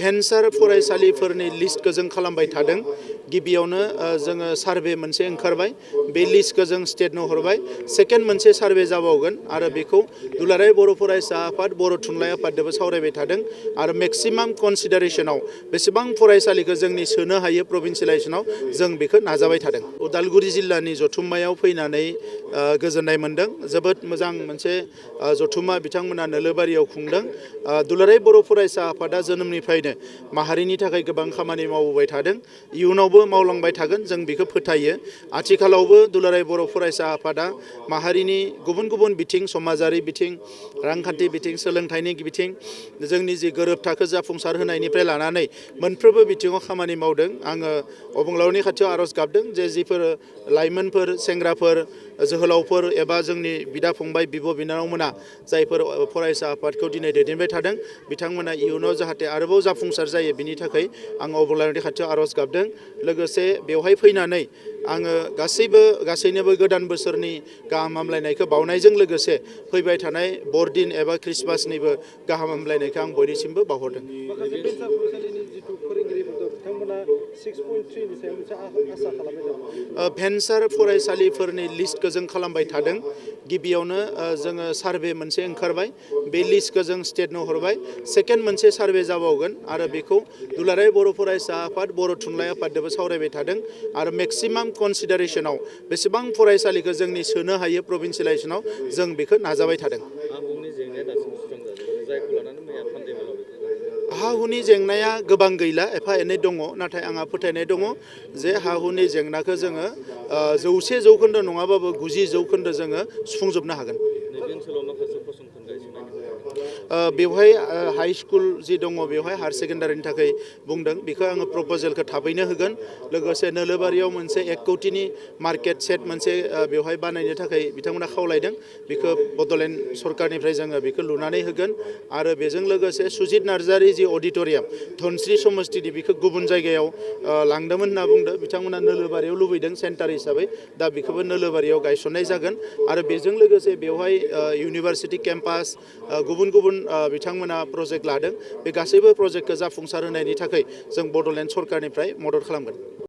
भेन्सार फरायसालिफोरनि लिस्टखौ जों खालामबाय थादों। गिबियावनो जोङो सार्भे मोनसे ओंखारबाय, बे लिस्टखौ जों स्टेटनो हरबाय। सेकेन्ड मोनसे सार्भे जाबावगोन आरो बेखौ दुलाराय बर' फरायसा आफाद, बर' थुनलाइ आफादजोंबो सावरायबाय थादों आरो मेक्सिमाम कनसिडारेसनाव बेसेबां फरायसालिखौ जोंनि सोनो हायो प्रभिन्सियेलाइजेसनाव जों बेखौ नाजाबाय थादों। उदालगुरि जिल्लानि जथुम्मायाव फैनानै गोजोननाय मोन्दों। जोबोद मोजां मोनसे जथुम्मा बिथांमोना नोलोबारियाव खुंदों। दुलाराय बर' फरायसा आफादा जोनोमनिफ्रायनो माहारिनि थाखाय गोबां खामानि मावबोबाय थादों, इयुनावबो मावलांबाय थागोन जों बेखौ फोथायो। आथिखालावबो दुलाराय बर' फरायसा आफादा माहारिनि गुबुन गुबुन बिथिं, समाजारि बिथिं, रांखान्थि बिथिं, सोलोंथाइनि बिथिं, जोंनि जि गोरोबथाखौ जाफुंसार होनायनिफ्राय लानानै मोनफ्रोमबो बिथिङाव खामानि मावदों। आङो अबंलावरिनि खाथियाव आर'ज गाबदों जे जिफोर लाइमोनफोर, सेंग्राफोर, जोहोलावफोर एबा जोंनि बिदा फंबाय, बिब' बिनानावमोना जायफोर फरायसा आफादखौ दिनै दैदेनबाय थादों, बिथांमोना इयुनाव जाहाथे आरोबाव जाफुंसार जायो बिनि थाखाय आं अबंलावरिनि खाथियाव आर'ज गाबदों। लोगोसे बेवहाय फैनानै आङो गासैनोबो गोदान बोसोरनि गाहाम हामलायनायखौ बावनायजों लोगोसे फैबाय थानाय बरदिन एबा ख्रिस्टमासनिबो गाहाम हामलायनायखौ आं बयनिसिमबो बावहरदों। भेन्सार फरायसालिफोरनि लिस्टखौ जों खालामबाय थादों। गिबियावनो जोङो सार्भे मोनसे ओंखारबाय, बे लिस्टखौ जों स्टेटनो हरबाय। सेकेन्ड मोनसे सार्भे जाबावगोन आरो बेखौ दुलाराय बर' फरायसा आफाद, बर' थुनलाइ आफादजोंबो सावरायबाय थादों आरो मेक्सिमाम कनसिडारेसनाव बेसेबां फरायसालिखौ जोंनि सोनो हायो प्रभिन्सियेलाइजेसनाव जों बेखौ नाजाबाय थादों। हा हुनि जेंनाया गोबां गैला, एफा एनै दङ, नाथाय आंहा फोथायनाय दङ जे हा हुनि जेंनाखौ जोङो 100% नङाबाबो 90% जोङो सुफुंजोबनो हागोन। बेवहाय हाई स्कुल जि दङ बेवहाय हायार सेकेन्डारिनि थाखाय बुंदों, बेखौ आङो प्रप'जेलखौ थाबैनो होगोन। लोगोसे नोलोबारियाव मोनसे 1 कौटिनि मार्केट सेट मोनसे बेवहाय बानायनो थाखाय बिथांमोना खावलायदों, बेखौ बड'लेण्ड सरकारनिफ्राय जोङो बेखौ लुनानै होगोन। आरो बेजों लोगोसे सुजित नार्जारि जि अडिट'रियाम धनस्रि समस्तिनि, बेखौ गुबुन जायगायाव लांदोंमोन होनना बुंदों बिथांमोना, नोलोबारियाव लुबैदों सेन्टार हिसाबै, दा बेखौबो नोलोबारियाव गायसननाय जागोन। आरो बेजों लोगोसे बेवहाय इउनिभार्सिटि केम्पास, गुबुन गुबुन बिथांमोना प्रजेक्ट लादों। बे गासैबो प्रजेक्टखौ जाफुंसार होनायनि थाखाय जों बड'लेण्ड सरकारनिफ्राय मदद खालामगोन।